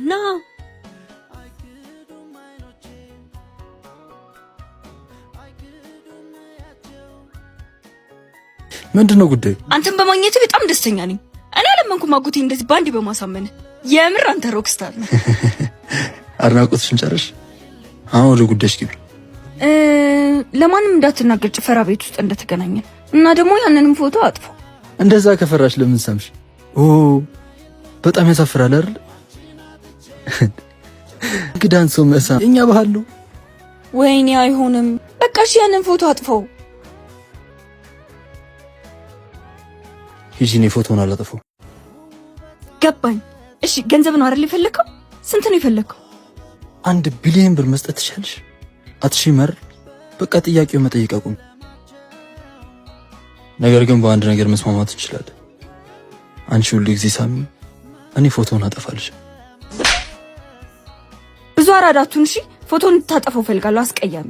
ና። ምንድን ነው ጉዳዩ? አንተን በማግኘት በጣም ደስተኛ ነኝ። እኔ አለመንኩም አጎቴ እንደዚህ ባንዴ በማሳመን። የምር አንተ rockstar ነህ። አድናቆትሽን ጨረሽ? አሁን ወደ ጉዳይሽ ግቢ። ለማንም እንዳትናገር ጭፈራ ቤት ውስጥ እንደተገናኘን እና ደግሞ ያንንም ፎቶ አጥፎ። እንደዛ ከፈራሽ ለምን ሳምሽ? ኦ በጣም ያሳፍራል አይደል? እንግዳን ሰው መሳም የኛ ባህል ነው። ወይኔ አይሆንም። በቃ እሺ ያንን ፎቶ አጥፈው። ሂጂ፣ እኔ ፎቶውን አላጠፋው። ገባኝ። እሺ ገንዘብ ነው አይደል የፈለከው? ስንት ነው የፈለከው? 1 ቢሊዮን ብር መስጠት ትችያለሽ? አትሺመር በቃ ጥያቄው መጠየቅ አቁም። ነገር ግን በአንድ ነገር መስማማት እንችላለን። አንቺ ሁሉ ጊዜ ሳሚ፣ እኔ ፎቶውን አጠፋልሽ። ብዙ አራዳቱን። እሺ ፎቶን እንድታጠፈው እፈልጋለሁ። አስቀያሚ።